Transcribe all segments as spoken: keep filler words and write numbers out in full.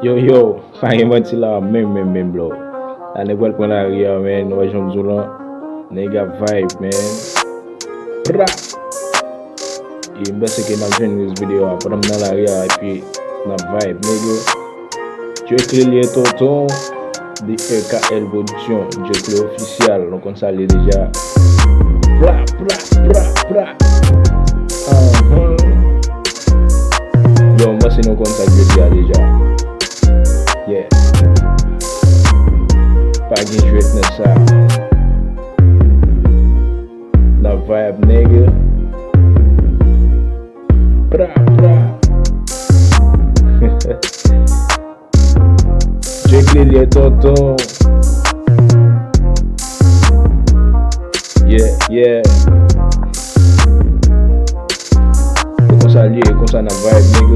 Yo, yo, pa gen manti la, menm, menm, menm, bro. La, nèg pral pran lari a, man, nou wè jan m di w lan. Nèg ap vibe, man. Pra! E m panse ke n ap jwenn rès videyo a pandan m nan lari a, epi n ap vibe, nèg yo. Djekle li ye tonton, D R K L Production, Djekle Official, nou konn sa l ye deja. Pra, pra, pra, pra. Ahn. Yo, m panse nou konn sa k vle di a deja. Yeah. Pa gen jwèt nan sa. N ap vibe, nèg. Pra, pra. Djekle li ye tonton. Yeah, yeah. E konsa l ye, e konsa n ap vibe, nèg.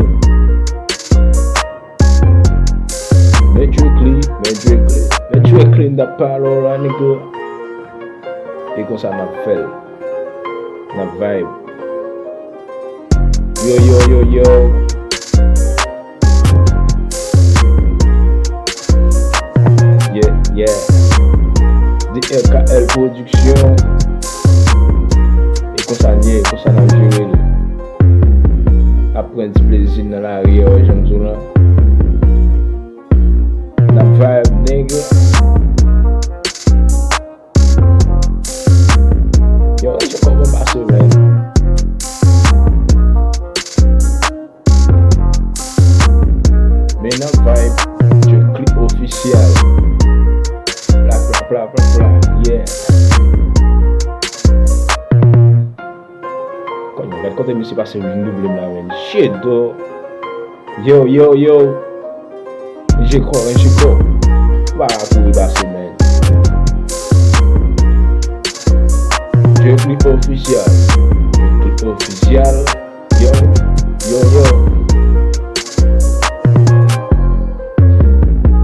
Men Djekle, men Djekle, men Djekle, n ap pale w la, nèg. E konsa n ap fè l. N ap vibe. Yo, yo, yo, yo. Yeah, yeah. D R K L Production. E konsa n ye, e konsa n ap jere l. Ap pran ti plezi nan lari a, jan m di w lan. N ap vibe, nèg. Yo, Rejè kòman pase, man. Men nan vibe, Djekle Official. Pla, pla, pla, pla, pla, yeah. Konn, gad kote misye pase vin double m la, man. Shit, though. Yo, yo, yo. Ranje kò, ranje kò. Pa kouri pase, man. Djekle Official. Djekle Official. Yo, yo, yo.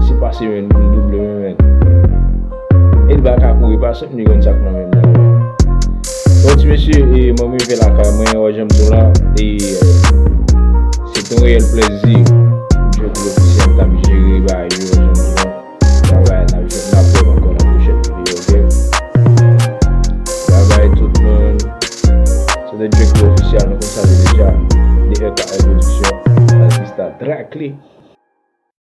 Se pase, man, pou l double, man. E l pa ka kouri pase, m li konn sa k nan men l la. Bon, ti mesye, e, mwen, m rive lakay mwen, wè, jan m di w la, e, se te yon reyèl plèzi. Djekle Official t ap jere bagay yo, jan m di w la. Bye bye, n ap, n ap wè ankò nan pwochèn videyo, ok? Bye bye tout moun. Se te Djekle Official, nou konn sa l ye deja. D R K L Production, Artista Drakle.